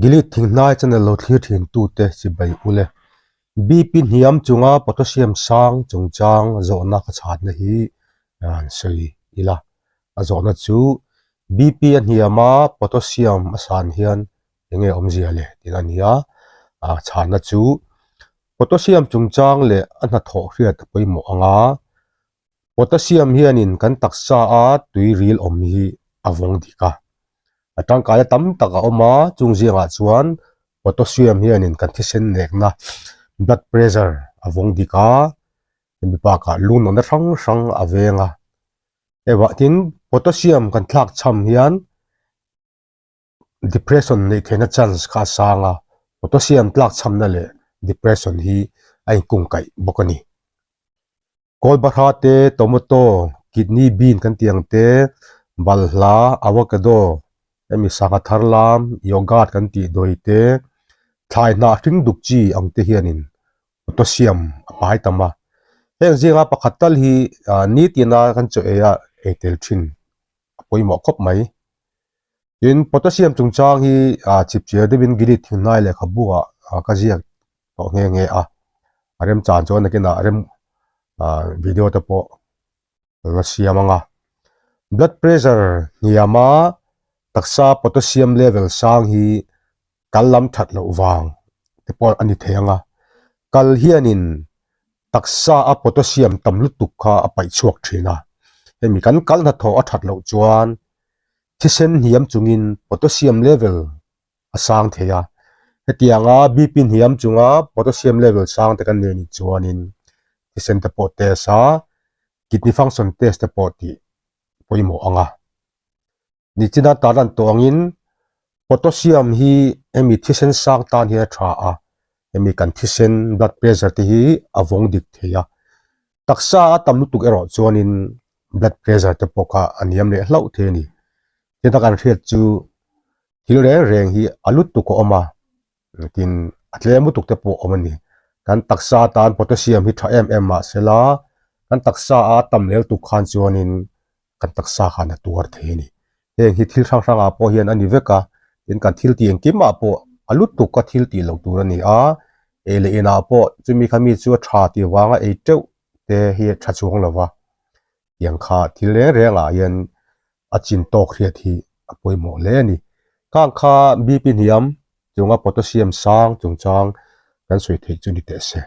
Gilead thinghnai channel lo thlir thin tute chibai ule. BP hniam chunga potassium sang chungchang zawhna ka chhatna hi an sawi ila. A zawhna chu BP a hniama potassium a san hian eng nge awmzia le tih a ni a. A chhanna chu potassium chungchang leh a hnathawh hriat a pawimawh ang a. Potassium hianin kan taksa a tui ril awm hi a vawng dik a, a tangkaina tam tak a awm a, chung zingah chuan potassium hianin kan thisen nekna blood pressure a vawng dik a, hemi bakah lungnawhna hrang hrang a veng a, hei vah tin potassium kan thlak cham hian depression neih theihna chance kha a sang a, potassium tlak chhamna leh depression hi a inkungkaih bawk a ni. Kawlbahra te, tomato, kidney bean kan tih ang te, balhla, avocado, hemi sangha thar lam, yogurt kan tih dawi te, thlai hnah hring duk chi ang te hianin potassium a pai tam a. Heng zinga pakhat tal hi nitina kan chaw ei a ei tel thin a pawimawh khawp mai. Tin, potassium chungchang hi chipchiar deuhin Gilead thinghnai lehkhabu ah ka ziak tawh nghe nghe a, a remchan chuan nakinah rem video te pawh ka la siam ang a. Blood pressure hniama taksa potassium level sang hi kal lam that loh vang te pawh a ni thei ang a, kal hianin taksa a potassium tam lutuk kha a paih chhuak thin a, hemi kan kal hnathawh a that loh chuan thisen hniam chungin potassium level a sang thei a, hetianga BP hniam chunga potassium level sang te kan nei anih chuanin thisen te pawh test a, kidney function test te pawh tih pawimawh ang a. Nichina tan an tawh angin potassium hi hemi thisen sang tan hian a tha a, hemi kan thisen blood pressure te hi a vawng dik thei a, taksa a tam lutuk erawh chuanin blood pressure te pawh kha a hniam leh hlauh thei a ni. Heta kan hriat chu thil reng reng hi a lutuk a awm a, tin a tlem lutuk te pawh a awm a ni. Kan taksa tan potassium hi tha em em mah sela kan taksa a tam lel tuk khan chuanin kan taksa khan a tuar thei a ni. Heng hi thil hrang hrangah pawh hian a ni vek a, tin kan thil tih engkimah pawh a lutuk a thil tih loh tur a ni a, ei leh inah pawh chumi kha mi chu a tha tih vanga ei teuh te hi a tha chuang lo va, tiang kha thil reng rengah hian a chin tawk hriat hi a pawimawh hle a ni. Khang kha BP hniam chunga potassium sang chungchang kan sawi theih chu ni teh se.